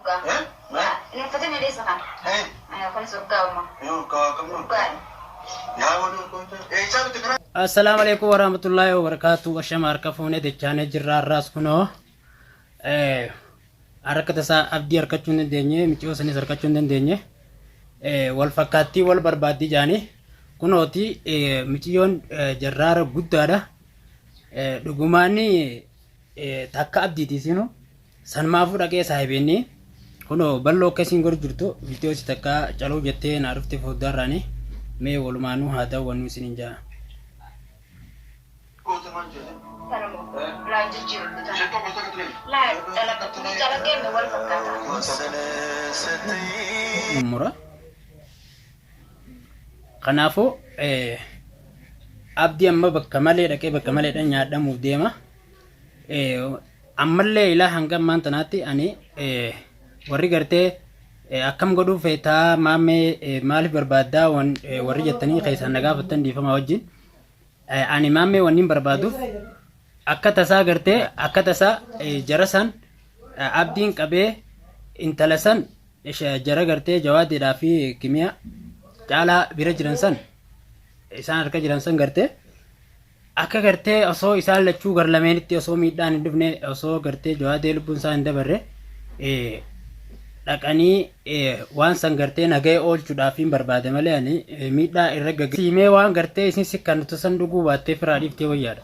Hin uffatin hidheessa kana. Kunis urgaa'uma. Assalaamu alaikum warahmatullahi wabarakatuh. Ashama harka fuunee dachaanee jirra har'aas kunoo harka tasaa abdii harkachuu hin dandeenye miciyoo sanis harkachuu hin dandeenye wal fakkaattii wal barbaaddii jaanii kunooti miciyyoon jarraara guddaadha. Dhugumaan takka abdiiti isinu Sanumaafuu dhaqee saahibeenni kunoo balloo akka isiin godhu jirtu viidiyoo si takka caluu jettee naa dhufte foddaarraani mee walumaanuu haa daawwannu isiniin ja'a. Laa jijjiiradhu tana. Laa calaqqee wal fakkaata. Mummura. Kanaafuu abdii amma bakka malee dhaqee bakka maleedhaan nyaadhamuuf deema. Ammallee ilaa hanga ammaan tanaatti ani warri gartee akkam godhuu feetaa maammee maaliif barbaaddaa warri jettanii keessaan na gaafattan dhiifamaa wajjin ani maammee wanniin barbaaduuf akka tasaa gartee akka tasaa jara san abdiin qabee intala san jara gartee jawaadeedhaa fi kimiyaa caalaa bira jiran san isaan harka jiran san gartee Akka gartee osoo isaan lachuu gar lameenitti osoo miidhaan hin dhufne osoo gartee jawaadee lubbuun isaa hin dabarre dhaqanii waan san gartee nagaya oolchuudhaaf hin barbaade malee ani miidhaa irra gagge. Siimee waan gartee isin sikkantu san dhuguu baattee firaa dhiiftee wayyaadha.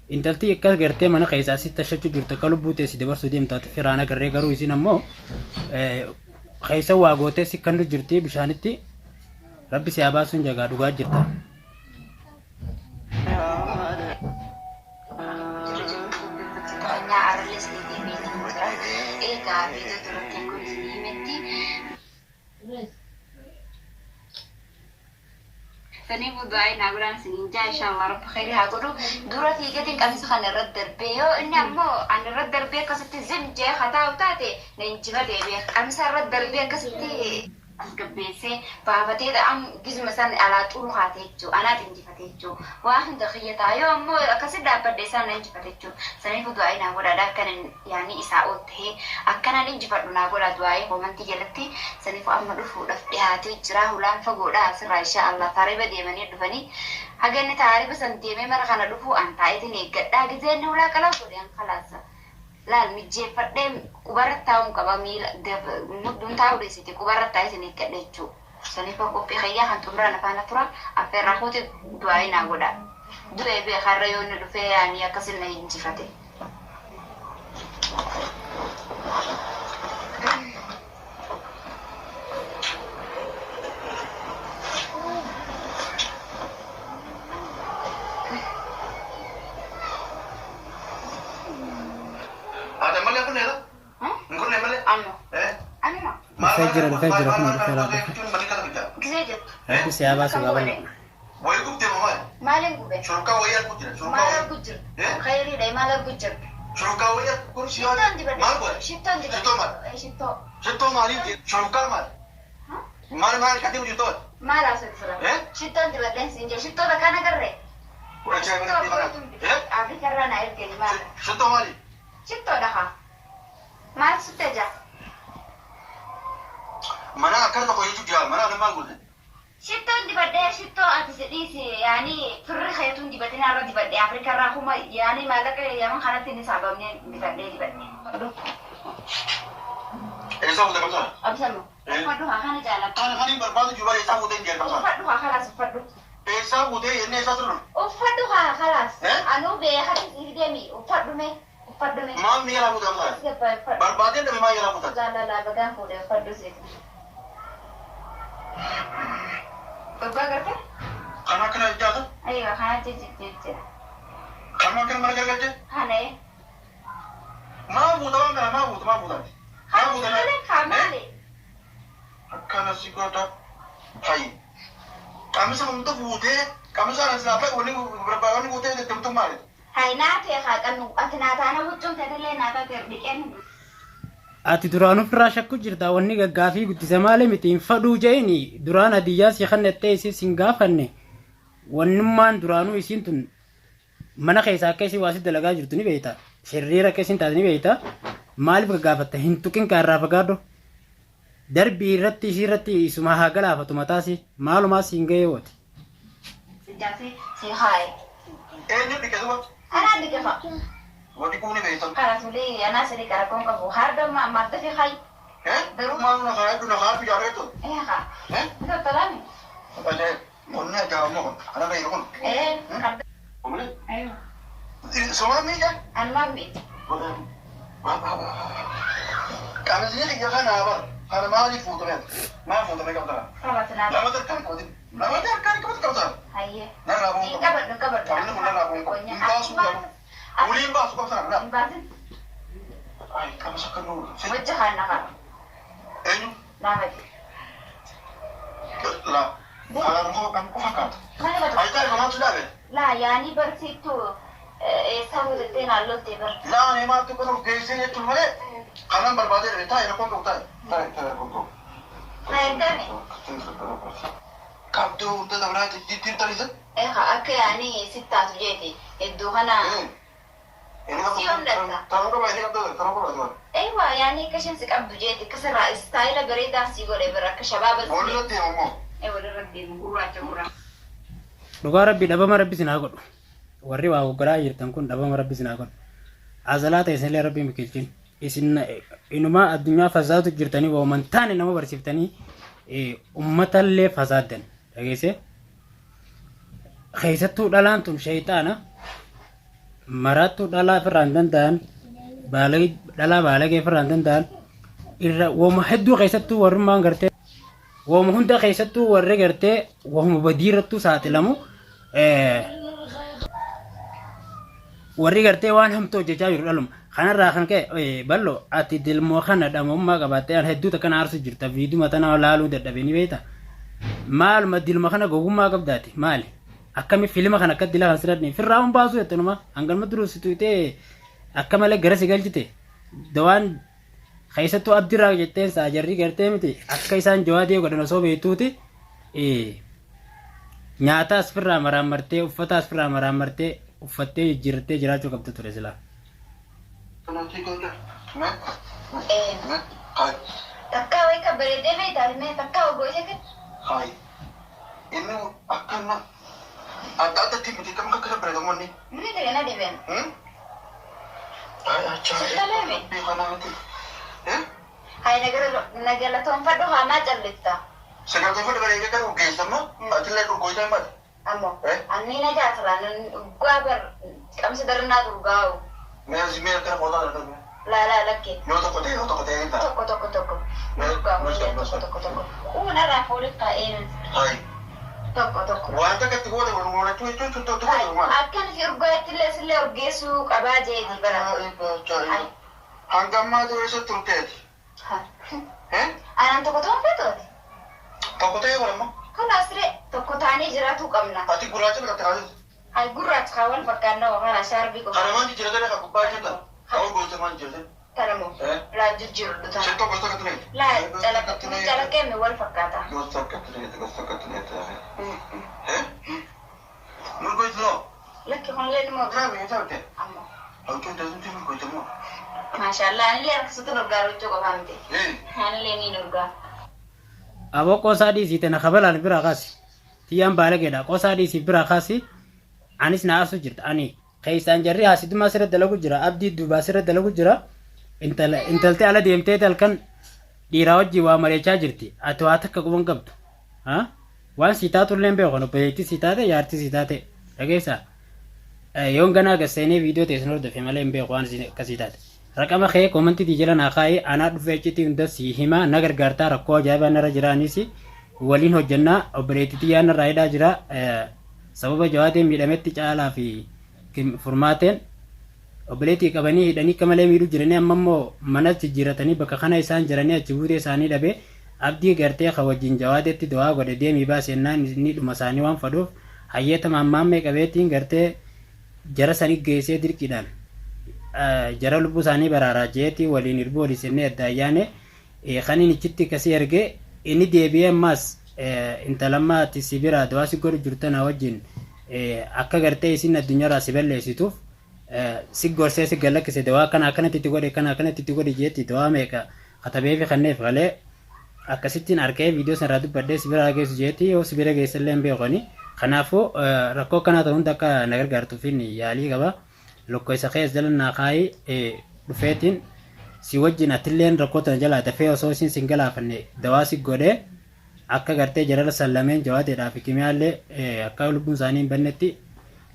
Intalti akkas gartee mana keessaa si tashachuu jirtu akka lubbuu tee si dabarsuu deemtu ati firaan agarree garuu isin ammoo keessa waa gootee sikkantu jirti bishaanitti. Rabbi si haa baasuun jagaa dhugaa jirta. Jirra jirtu dhaggeeffattoota keenyaa arrallee isinii deebi'eetiin jira. Egaa viidiyoo duratti akkuma isinii himetti Saniifuu du'aa'ii naa godhaan isiniin jaa inshallah rabbi khayrii haa godhu. Dura fiigeetiin qamisa kana irratti darbee yoo inni ammoo ani irratti darbee akkasitti zim jee hataa'u taate na injifatee beeka. Qamisa irratti darbee akkasitti tasgabbeessee baafatee am gizuma san alaa xuru kaate jechuu anaat injifate jechuu waa hunda kiyya ta'a yoo ammoo akkasi dhaabbadhe isaan na injifate jechuu saniifuu du'aa'ii naa godhaadha akkanan yaani isaa ol tahee akkanan injifadhu naa godhaa du'aa'ii koomantii jalatti saniifuu amma dhufuudhaf dhihaatee jira hulaan fagoodha asirraa inshaa Allah taariba deemanii dhufanii haga inni taariba san deemee mana kana dhufuu an taa'eetiin eeggadhaa gizee inni hulaa qalaa godhe an kalaasa Laal mijjeeffadhee qubarra taa'uun qaba miila mudduun taa'uu dhiisiti qubarra taa'ee isin eeggadha jechuu. Saniifuu qophii kiyyaa kan xumuraan na faana tura affeerraa kooti du'aa'ii naa godhaa. Du'ee beeka har'a yoo inni dhufee yaanii akkasin na injifate. Haadha malee kun eera? Hin kunne malee? Anuma. Eh? Anuma. Dhufee jira dhufee jira kunoo dhufee laa dhufe. Gisee jettu. Rabbi si haa baasu Akkam gaa godhe? bal'oo. Wayii gubdee moo maali? Maaliin gube? Shurrukaa wayii arguu jira. Shurrukaa Maal wayii. argu jira? Eh? Khayriidha maal argu jira? Shurrukaa wayii argu kun si Shittoon dibadhe. Maal godhe? Shittoon dibadhe. Shittoo maali? Eh, Shittoo. Shittoo maaliif? Shurrukaa maali? Maal maal kan deemu jirtu? Maal haasoftu sila? Eh? Shittoon dibadheen siin jira. Shittoo takka na garree. Kudha Shittoo abbootu Eh? Afrikarraa na ergani maal? Shittoo maali? Shittoodha haa. Maal sitti ajaa? Mana akkana tokko jechuun jira. Mana kana maal godhe? Shittoon dibadhee shittoo ati si dhiisi yaani firri keetuun dibatin har'a dibadhe Afrikarraa kuma yaani maallaqa yaman kanatti ni saabamne bitadhee dibadhe. Eessaa fuute qabsaa? Absamo. Eh? Uffadhu haa kana jaalladhu. Kan kan hin barbaadu jiru eessaa fuute hin jedhu qabsaa? Uffadhu haa kalaas uffadhu. Eessaa fuute jennee eessaa turre? Uffadhu haa kalaas. Eh? Anuu beekati siif deemi uffadhu mee uffadhu mee. Maal ni jalaa fuute qabsaa? Asgabbaa uffadhu. Barbaadeen dhabe maal jalaa fuutan? Jaalalaa bagaan fuudhee uffadhu siif. Babbaa garte? Kan akkana jaalata? Aywa kana jijjiirti. Kan akkana mana gargalchee? Kana eh. Maa fuuta waan kana maa fuuta maa fuuta? Maa fuuta Malee kaa maali? Akkana si godha. Hayi. Qamisa hunda fuutee qamisa ana silaa fa'i wanni barbaadani fuutee deddeemtu maali? Hay naa ta'e haa qabnu ati naa taana huccuun teetillee naa taate dhiqeen. Ati duraan ofirraa shakku jirta wanni gaggaafii guddisa malee miti hin fadhuu je'ini duraan hadiyyaa si kennettee isiin sin gaafanne wannummaan duraanuu isiin tun mana keessa akka isiin waa si dalagaa jirtu ni beekta shirriira akka isiin taate ni beekta. Maaliif gaggaafatta? Hin tuqin kaa irraa fagaadhu. Darbii irratti isii irratti isuma haa galaafatu mataasi maalumaa siin ga'ee wooti. Jaarsi si haaye. Eenyu dhiqe duba? Anaa dhiqe fa. Wadi kuuni beektan. Kana tuli anaa sadi qara koon qabu. Harda ma marda fi hayi. Eh? Garuu- Maal na kaayadhu na kaayadhu jaareetu. Eh ha. Eh? Tolami. Ajaa'ib. Onni ajaa'ib kun. Kana beeku kun. Eh karda. Kumle. Ayo. Sumaa miidha. Anumaan miidha. Qamisni kiyya kanaa bara. Kana maaliif fuutame? Maal fuutame qabda? Qabatinaa. Lama harkaan qabatin. Lama harkaan qabatu qabda. Hayyee. Narraa bu'uun Hin qabu. qabadhu qabadhu. Qabni kun narraa bu'uun qabu. Hin baasu qabu. Uliin baasu qabda na. Hin baasin. Ay, qamisa akka nu. Wajja kaan nafa. Eenyu? Naafati. La. Alaabaa koo kan qofa kaata. Mana batu. Ay, taa'e mamaatu dhaabe. Laa yaanii barsiiftu eessaa guutettee naannottee bar. Laa, ani maaltu kan of geessee jechuun malee kanan barbaadee dhabe taa'e rakkoon qabu taa'e. Taa'e taa'e rakkoon qabu. Na ergame. Qabduu hunda dabalaati jijjiir talisan. Eha akka yaanii sittaatu jeeti iddoo kana. Si hondetta. Taroo qaba inni qabduu taroo qaba. Ewa yaanii akka isheen si qabdu jeeti akkasirraa istaayila bareedaa si godhe bira akka shabaaba si. Walirra deemu immoo. Walirra deemu gurraacha gurraacha. Dhugaa rabbi dhabama rabbi isin haa godhu. Warri waa goggoraa jirtan kun dhabama rabbi isin haa godhu. Azalaa ta'e isinillee rabbi hin biqilchin. Isin inumaa addunyaa fasaatu jirtanii waa taane nama barsiiftanii uummatallee fasaaddan. Dhageessee? Keessattuu dhalaan tun shayxaana. Maraattuu dhalaa ofirraa hin danda'an. Dhalaa baalagee ofirraa hin danda'an. Irra wooma hedduu keessattuu warrummaan gartee wooma hunda keessattuu warri gartee wooma badii irrattuu saaxilamu. Warri gartee waan hamtuu hojjechaa jiru dhaluma. Kanarraa kan ka'e bal'oo ati dilmoo kana dhamummaa qabaattee an hedduu takka na aarsu jirta viiduma tana laaluu dadhabee ni beekta. Maaluma dilma kana gogummaa qabdaati maali? Akkami filima kana akka dila kan sirratti firraa hun baasuu jettanuma hangalma duruu si tuutee akka malee gara si galchite dawaan keessattuu abdiraa jetteen saajarrii gartee miti akka isaan jawaadee godhan osoo beektuuti nyaata as firraa maraammartee uffata as firraa maraammartee uffattee jijjiirrattee jiraachuu qabdu ture silaa. Takkaa wayii kan bareedee beektaa mee takkaa ogoo ishee kan. Hayi. Inni akkana adda addatti miti kam akka bareedamu inni. Inni ta'e na dhibeen. Ay, acha. Beekanaati. Hayi nagalatoonfadhu haamaa callifta. Sagantaa bareedee kan urgeessamu atillee urgoota maali? Ammoo anni na jaatala dhugaa bar qamsi darnaa urgaa'u. Mee mee akkana qotaa darbe. Laa laa lakkee. Yoo tokko ta'e yoo tokko ta'e ni ta'a. Tokko tokko tokko. Urgaa'u tokko tokko tokko. Uunarraa fuudhif taa'ee. Hayi. Tokko tokko. Wanta gatti goote walumaalachuu jechuun sun tokko tokko maali? Akkan fi urgaatti illee sillee urgeessuu qabaa jeeti bara. Hanga ammaa ture isa turteeti. Anaan tokko tokko feetooti. Tokko ta'e baramma. Kun asiree tokko taanee jiraachuu qabna. Ati gurraacha biqilta kaasisa. Hay gurraacha kaa wal fakkaannaa kana shaarbii qofa. Kana maan jijjiirate kan gubbaa jirta. Ta'uu gosa maan jijjiirate. Tanamoo. Laa jijjiiru tana. Shettoo gosa akka tureeti. Laa calaqqeemme wal fakkaata. Gosa akka tureeti gosa akka tureeti. Murgooti noo. Lakki kunillee ni mootu. Naa biyya taate. Ammoo. Hawwituun taasisu murgooti moo. Maashaallah anillee akkasitti urgaa gochuu qofaa miti. Anillee ni urgaa. Aboo qoosaa dhiisii tana kabalaan biraa kaasi. Tiyyaan baalageedha. Qoosaa dhiisii biraa kaasi. Anis na aarsu jirta. Ani keessaan jarri haasidummaa sirra dalagu jira. Abdii duubaa sirra dalagu jira. Intaltee ala deemtee halkan dhiiraa wajjin waa mari'achaa jirti. Ati waa takka quban qabdu. Waan sii taatu illee hin beeku. Obboleettii sii taate jaartii sii taate. Dhageessaa. Yoon ganaa gasseenee viidiyoo teessan hordofe malee hin beeku waan akkasii taate. Raqama kee koomantii jala naa kaa'ee anaa dhufee achitti hunda sii himaa na gargaartaa rakkoo ajaa'ibaa narra jiraanis waliin hojjannaa obboleettii xiyyaa narraa hidhaa jira. Sababa jawaateen miidhametti caalaa fi furmaateen obboleettii qabanii hidhanii akka malee miidhuu jiranii amma immoo mana jijjiiratanii bakka kana isaan jiranii achi buutee isaanii dhabee abdii gartee ka wajjin jawaatetti du'aa godhe deemii baasennaan inni dhuma isaanii waan fadhuuf hayyeeta mammaammee qabeettiin gartee jara sanii geessee dirqiidhaan jara lubbuu isaanii baraaraa jeetii waliin irbuu walii seennee adda ayyaane kan inni ichitti akkasii ergee inni deebi'ee ammaas intalammaa ati si biraa du'aa si godhu jirtu tana wajjin akka gartee isin addunyaarraa si balleessituuf Si gorsee si galakkise dawaa kana akkanatti itti godhe, kana akkanatti itti godhe jeetti dawaa meeqa katabee fi kanneef galee akkasittiin arkee viidiyoo sanarraa dubbadhee si bira geessu jeetti, yoo si bira geesse illee hin beekani. Kanaafuu rakkoo akkanaa ta'u hunda akka na gargaartuufin yaalii qaba. Lokko isa keessa jala naa kaayii dhufeetiin si wajjin atilleen rakkoo tana jalaa dafee osoo isin sin galaafanne dawaa si godhee akka gartee jarara san lameen jawaateedhaa fi kimiyaallee akka lubbuun isaanii hin bannetti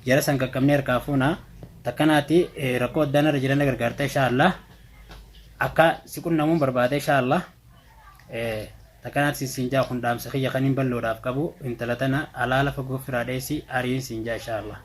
jara san qaqqabnee harkaa fuuna. Takkanaati rakkoo addaan irra jiran na gargaarta inshaallah. Akka si qunnamuun barbaade inshaallah. Takkanaati sin siin jaa kun dhaamsa kiyya kan hin balloodhaaf qabu intala tana alaala fagoo firaa dheessi ariin siin jaa inshaallah.